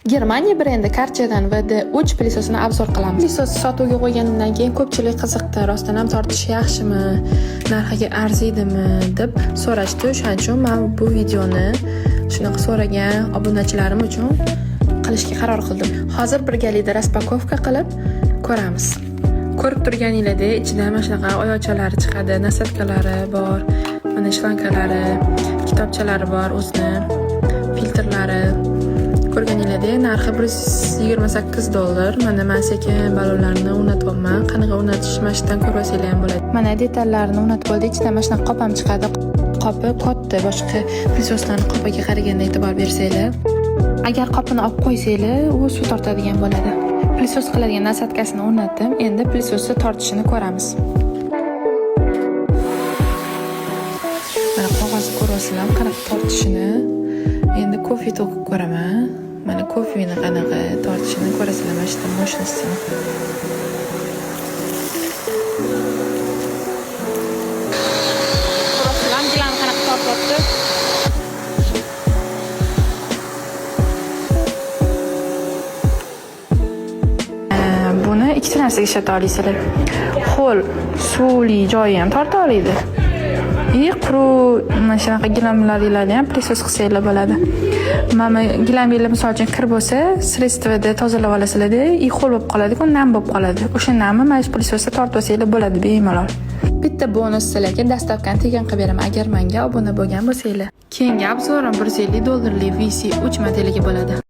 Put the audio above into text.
Germaniya brendi Karcherdan VD3 пылесос ini обзор qilamiz. Пылесос sotuvga qo'yganimdan keyin ko'pchilik qiziqdi. Rostdan ham tortishi yaxshimi, narxiga arziydimi deb so'rashdi. O'shaning uchun men bu videoni shunaqa so'ragan obunachilarim uchun qilishga qaror qildim. Hozir birgalikda распаковка qilib ko'ramiz. Ko'rib turganinglardek, ichidan mana shunaqa oyoqchalari chiqadi, насадка lari bor, mana shlankalari, kitobchalari bor o'zini, filtrlari. Ko'rganinglardek, narxi 128 dollar. Mana men sekin ballonlarni o'rnatyapman. Qanaqa o'rnatish mana shu yerdan ko'rib olsanglar ham bo'ladi. Mana detallarini o'rnatib bo'ldik. Ichidan mana shunaqa qop ham chiqadi. Qopi katta, boshqa пылесос larni qopiga qaraganda e'tibor bersanglar. Agar qopini olib qo'ysanglar, u suv tortadigan bo'ladi. Пылесос qiladigan насадка sini o'rnatdim. Endi пылесос ni tortishini ko'ramiz. Mana qog'ozni ko'ryapsizlarmi, qanaqa tortishini. Endi kofe to'kib ko'raman. Mana kofeni qanaqa tortishini ko'rasizlar mana shu yerda мощность ini. Ko'ryapsizlarmi, gilamni qanaqa tortyapti? Buni ikkita narsaga ishlata olasizlar. Ho'l suvli joyi ham torta oladi. И quruq mana shunaqa gilamlaringlarni ham пылесос qilsanglar bo'ladi. Mana gilaminglar misol uchun kir bo'lsa, средство da tozalab olasizlarda, и ho'l bo'lib qoladi-ku, nam bo'lib qoladi. O'sha namni mana shu пылесос da tortib olsanglar bo'ladi bemalol. Bitta bonus sizlarga доставка ni tekin qilib beraman agar menga obuna bo'lgan bo'lsanglar. Keyingi обзор im 150 dollarlik VC3 modeliga bo'ladi.